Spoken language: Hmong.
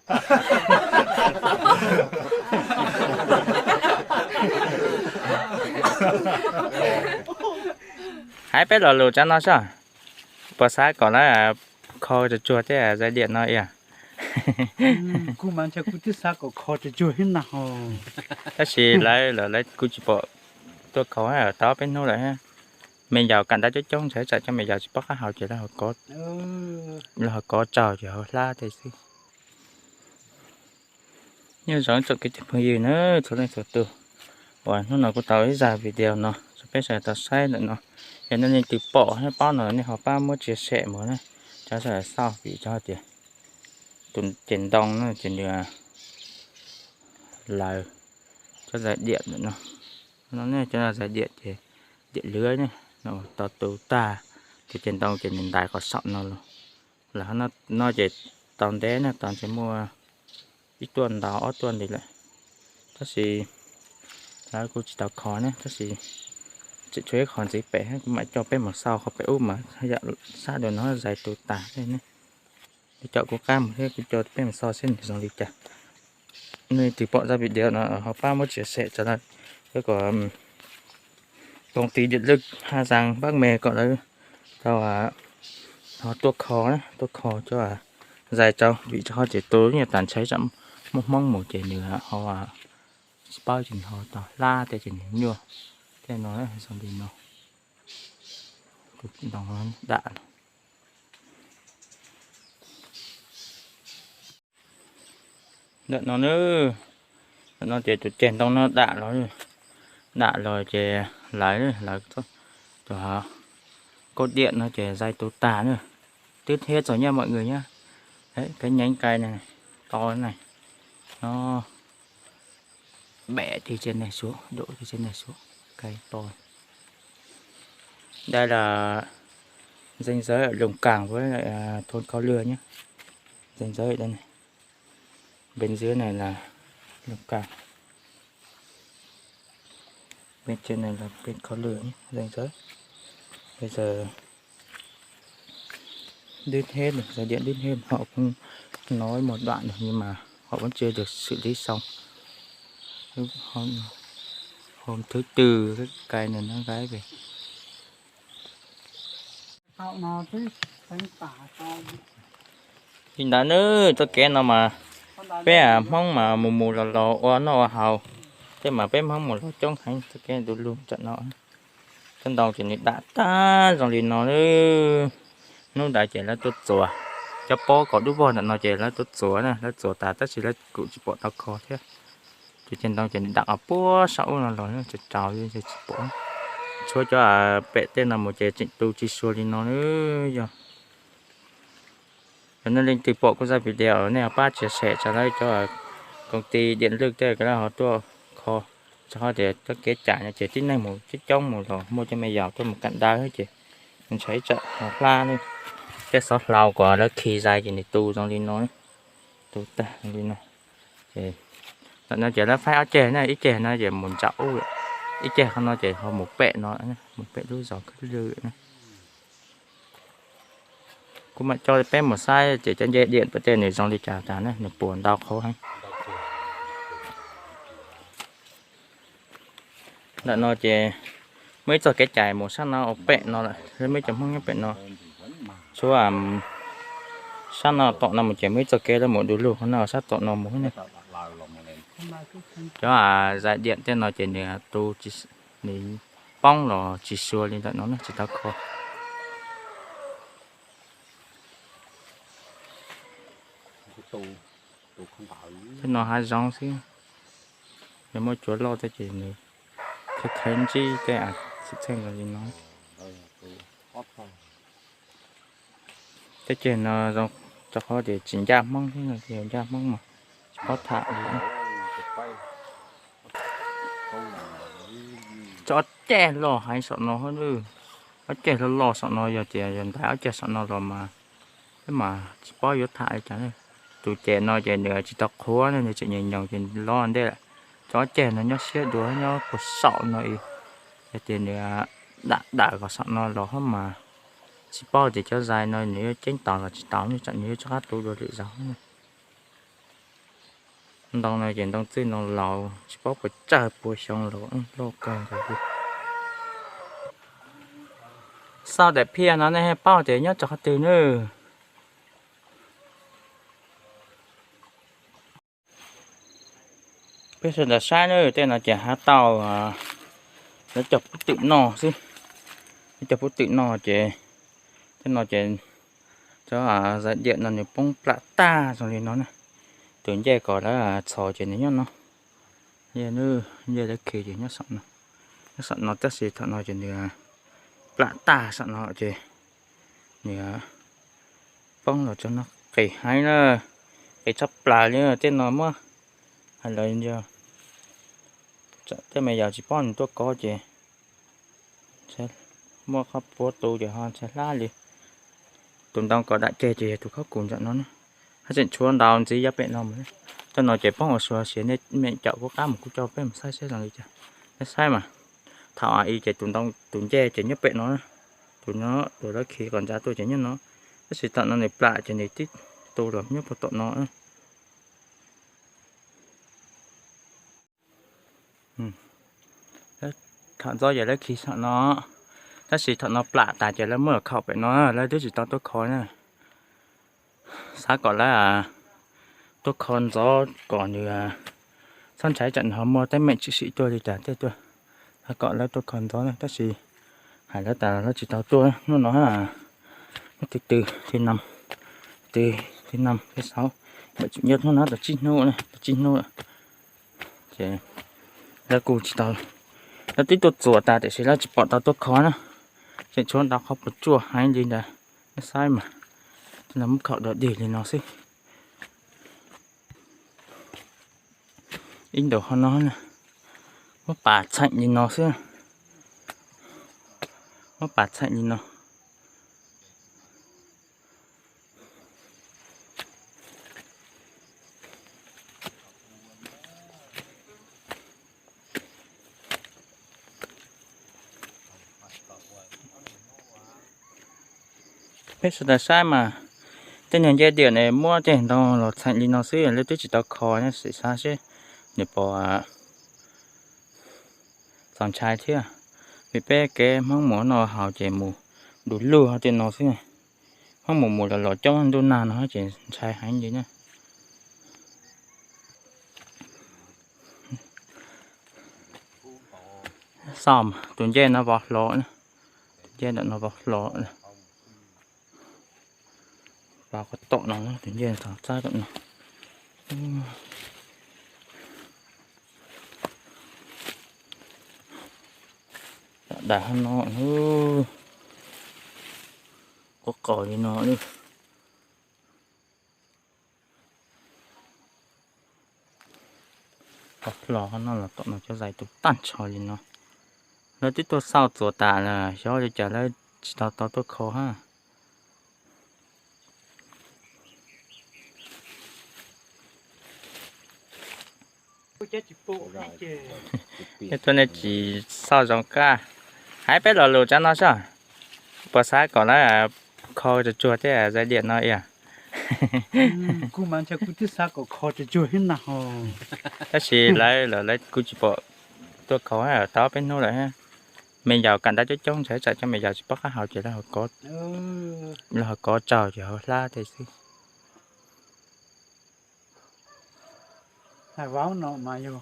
Hais peb lo lus tsav no soj, puas xav kom lawv kho tsuag tsuag tej zais diam no ias? Kuv mas ntshe kuv twb xav kom kho tsuag tsuag thiab na ho. Tab sis lawv, lawv kuv tsis pom tuaj kho tau peb hnub lawm. Me yaus kam dab coob coob ntshe tsam cov me yaus tsis paub qab hau ces lawv ho kov tsaug ces ho hlab tej xwb. Nyob zoo tsoom kwv tij phooj ywg na, txhua leej txhua tus, uas hnub no kuv tau ib zaj video no rau peb sawv daws tau saib ntawm no. Yog nej leej twg pom thiab paub no nej ho pab muab tsia sem mus na, cov sawv daws xauj vim cov tias tus ces ntoo no ces nws lawv cov zais diam ntawm no. No ne cov zais diam ces diam lwv ne, no tau tu tag, tus ces ntoo ces nws ntais qhov saum no los. Lawv no ces tau ntev na, tau ntshe muaj ib tuaj ntau ob tuaj nti lawm, tab sis lawv kuj tsis tau kho ne, tab sis tseem tshuav ib qho ntxiv pem, kuv mam coj peb mus xauj qhov pem ub mas yam sab dua no zais tu tag ne. Li cov kuv qab mus thiab kuv coj peb mus xauj seb nws zoo li cas. Nej leej twg pom zaj video no ho pab muab tsia sem tso na, kom công ty điện lực Hà Giang Bắc Me kom lawv tau ho tuaj kho, tuaj kho cov zais rau, vim rau qhov tias tus nyuag tas ntshai tsam muaj Hmoob mus ces nws ho tsis paub ces nws ho tau hlab tej ces nws nyuaj. Tej no zoo li no, tus ntoo dam no. Ntawm no, ntawm no ces tus ceg ntoo no dam los, dam los ces lawv, lawv tus cov diam no ces zais tu tag na. Twb thiab txog nyob mọi người nhé. Cái nhánh cây này, to này, nó bẻ từ trên này xuống, đổ từ trên này xuống, cây to. Đây là ranh giới ở Lùng Cảng với lại, à, thôn Kho Lưa nhé. Ranh giới ở đây này. Bên dưới này là Lùng Cảng. Bên trên này là bên Kho Lưa nhé, ranh giới. Bây giờ đứt hết rồi, dây điện đứt hết, họ cũng nói một đoạn rồi nhưng mà họ vẫn chưa được xử lý xong. Hôm, hôm thứ tư cái cây này nó gãy về. Li ntawd na, txoj kev no mas peb Hmoob mas mus mus los los ua noj ua haus, tej mas peb Hmoob mus los coob heev, txoj kev du lug tam no. Cov ntoo ces nws dam tag zoo li no. Hnub ntawd ces lawv tuaj txuas, cov pob kaum dub vog ntawm no ces lawv tuaj txuas na, lawv txuas tas tab sis lawv kuj tsis pom tau kho thiab. Tus ceg ntoo ces dam qhov puag saum ub no los tsaus tsaus tsis pom. Tshuav cov pem tej no mus ces tseem tu tsis sua li no na. Yog, yog nej leej twg pom kuv zaj video nej ho pab tsia sem tso lawv cov công ty điện lực tej lawv ho tuaj kho, rau qhov tias cov kev cai no ces tib neeg mus coob coob mus los muaj cov me yaus tuaj mus kam dawb ces ntshai tsam ho hlab ne. Tej xov hlau kom lawv khi zais ces nws tu zoo li no, tu tag zoo li no. Tam no ces lawv faib ob ceg na, ib ceg no ces mus ntsam ub, ib ceg qhov no ces ho mus pem no, mus pem lub zos Khwb Lwj na. Kuv mam coj peb mus saib ces cov ncej diam pem tej nws zoo li cas tas ne, nws puas ntau qhov heev. Ntawm no ces muaj ib txoj kev cai mus sab no ua pem no lawm, muaj ib cov Hmoob nyob pem no. Tshuav sab no tom no mus ces muaj ib txoj kev lawv mus du lug qhov no sab tom no mus ne. Cov zais diam tej no ces nws tu, nws poob los tsis sua li ntawm no ne, tsis tau kho. Tej no hav zoov xwb, yog muaj cua loj tej ces nws khev khev ntsib tej txheej zoo li no. Tej ceg no zoo rau qhov tias tsis ncaj Hmoob thiab no, yog ncaj Hmoob mas tsis paub tham li. Tso ob ceg los heev saum no, ob ceg los los saum no yog tias yog ntais ob ceg saum no los mas, peb mas tsis paub yuav tham li cas. Tus ceg no ces nws tsis tau qhuav ne, nws tseem nyoos nyoos ces los ntej lawm. Tso ob ceg no nyob siab dua nyob puag saum no, yog tias nws dam dawm kom saum no los hab mas tsis paub tias cov zais no nws yuav ceeb tau los tsis tau ne, tsam nws yuav rov qab tu dua lwm zaus. Ntoo no ces ntoo txwj ntoo laus tsis paub puas tsawg puas xyoo los loj kawg nkaus li. Xauj daim phiaj no nej paub tias nyob rau qhov twg nawb. Peb sawv daws saib nawb, tej no ces hav tauj, lawv cog pub twm noj xwb. Lawv cog pub twm noj ces tej no ces cov zais diam no nws poob plam tag zoo li no na. Tus ncej kom lawv txhos ces nws nyob no. Ncej lawv khi ces nyob saum no, nyob saum no tab sis thaum no ces nws plam tag saum no ces nws poob los txog no qis heev na, qis tshaj plaws li. Tej no muab hais lawv yog tej me yog tsis paub nws tuaj kov ces muaj qhov puav tu ces ho ntshai hlab li. Tus ntoo kom dam ceg ces yog tus khaub kus ntawm no na. Haj tseem tshuav ntau ntxiv yav pem no mus. Tej no ces poob ua suav sia, nej meem caum kuv qab mus kuv coj peb mus saib saib zoo li cas. Peb saib mas, thaum i ces tus ntoo tus ncej ces nyob pem no, tus no, tus lawv khi kom ntsa tuaj ces nyob no, tab sis thaum no nws plam ces nws tib tu los nyob puag tom no. Thaum ntxov ces lawv khi saum no, tab sis thaum no plam tas ces lawv muab los khaum pem no, lawv twb tsis tau tuaj kho na. Xav kom lawv tuaj kho ntxov kom nws txhob ntshai tsam nws ho muaj teeb meem tshwm sim tuaj li cas tej tuaj. Xav kom lawv tuaj kho ntxov na tab sis hais lawv tas lawv tsis tau tuaj hnub no. Hnub thib twg, thib no, thib no, thib saub, nyob hnub no tau tsib hnub, tau tsib hnub lawm. Ces lawv kuj tsis tau, lawv twb tuaj txuas tas tiam sis lawv tsis pom tau tuaj kho na. Tseem tshuav ntau qhov puas tsuaj heev li ntawd, nej saib mas, tej no muab khaum dog dig li no xwb. Ib ntus ho no, muab pas txheem li no xwb, muab pas txheem li no. Peb sawv daws saib mas, tej niag ncej diam ne muab tej ntoo los txheem li no xwb, lawv twb tsis tau kho, sim xav seb nws puas txaus ntshai thiab. Vim peb kev Hmoob mus no haus ces mus du lug tej no xwb. Hmoob mus mus los los coob ntuj nag no ces ntshai heev li na. Xauj mas tus ncej no vov hlo, tus ncej ntawm no vov hlo. Pas qhov tom no, tus ncej txab tom no. Tom dais no, quv qos li no. Qhov hlo no los tom no cov zais tus tag nrho li no. Lawv twb tuaj xauj txuas tas lawm, xyov li cas lawv tsis tau tau tuaj kho hab. Yog tuaj nej tsis xauj zoo kab, hais peb lo lus tsav no soj, puas xav kom lawv kho tsuag tsuag thiab zais diam no ias? Kuv mas ntshe kuv twb xav kom kho tsuag tsuag thiab na ho. Tab sis lawv, lawv kuj tsis pom tuaj kho tau peb hnub lawm. Me yaus kam ntawv coob coob ntshe tsam cov me yaus tsis paub qab hau ces lawv ho kov tsaug ces ho hlab tej xwb. Hais vauv no mas yog